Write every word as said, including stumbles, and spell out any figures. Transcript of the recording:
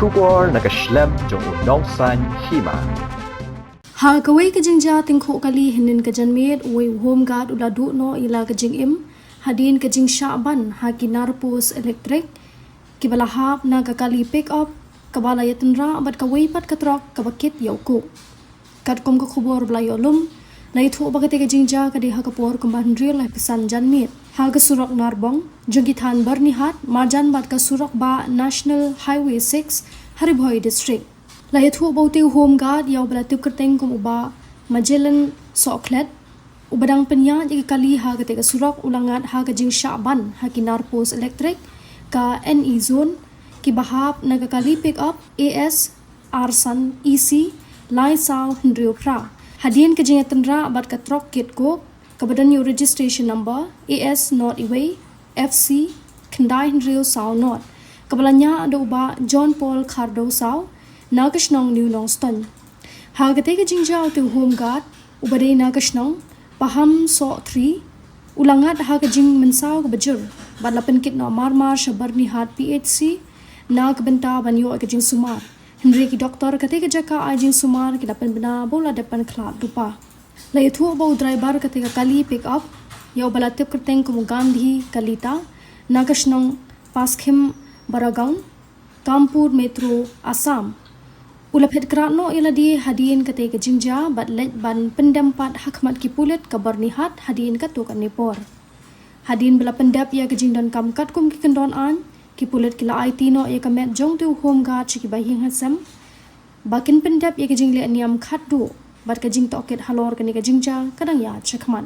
Khubor na ka shlem jong u Nongsaiñ Hima. Ha kawei ka jingjia tyngkhuh kali hynnin ka janmiet, uwei u home guard u la duh noh ïa la ka jingim hadien ka jingshah ban ha ki nar post elektrik kiba la hap na ka kali pick up kaba la ïatynrah bad kawei pat ka trok kaba kit ïa u kuh. Katkum ka khubor ba la ïoh lum, la ïathuh ba katei ka jingjia ka dei ha ka por kumba hynriew laiphew san janmiet ha ka surok Narbong jong ki thaiñ Byrnihat marjan bad ka surok bah National Highway six ha Ri Bhoi District. La ïathuh ba utei u home guard ïa uba la tip kyrteng kum u Bah Magellan Sohkhlet, uba dang pynïaid ïa ka kali ha katei ka surok, u la ngat ha ka jingshah ban ha ki nar post elektrik ka NE Zone kiba hap na ka kali pick up AS arsan EC lai saw hynriew phra. Hadien ka jingïatynrah bad ka trok kit coke kaba don ïa u registration number AS nought uwei FC khyndai hynriew saw nought, kaba la ñiah da u Bah John Paul Khardow Saw na ka shnong New Nongstoiñ. Ha katei ka jingjia utei u home guard uba dei na ka shnong Paham Soh Three u la ngat ha ka jingmynsaw kaba jur bad la pynkit noh marmar sha Byrnihat PHC na ka bynta ban ïoh ïa ka jingsumar. Hynrei ki doktor katei ka jaka ai jingsumar ki la pynbna ba u la dep ban khlad lypa. La ïathuh ba u driver katei ka kali pick up ïa uba la tip kyrteng kum u Gandhi Kalita na ka shnong Paskhim Baragaon, Kampur Metro, Assam, u la phet krad noh ïa lade hadien katei ka jingjia bad leit ban pyndem pat ha khmat ki pulit ka Byrnihat hadien katto katne por. Hadien ba la pyndep ïa ka jingdonkam katkum ki kyndon aiñ, ki pulit ki la aiti noh ïa ka met jong utei u home guard sha ki bahaïing hasem ba kin pyndep ïa ka jingleh niam khatduh bad ka jingtohkit halor kane ka jingjia ka dang ïaid shakhmat.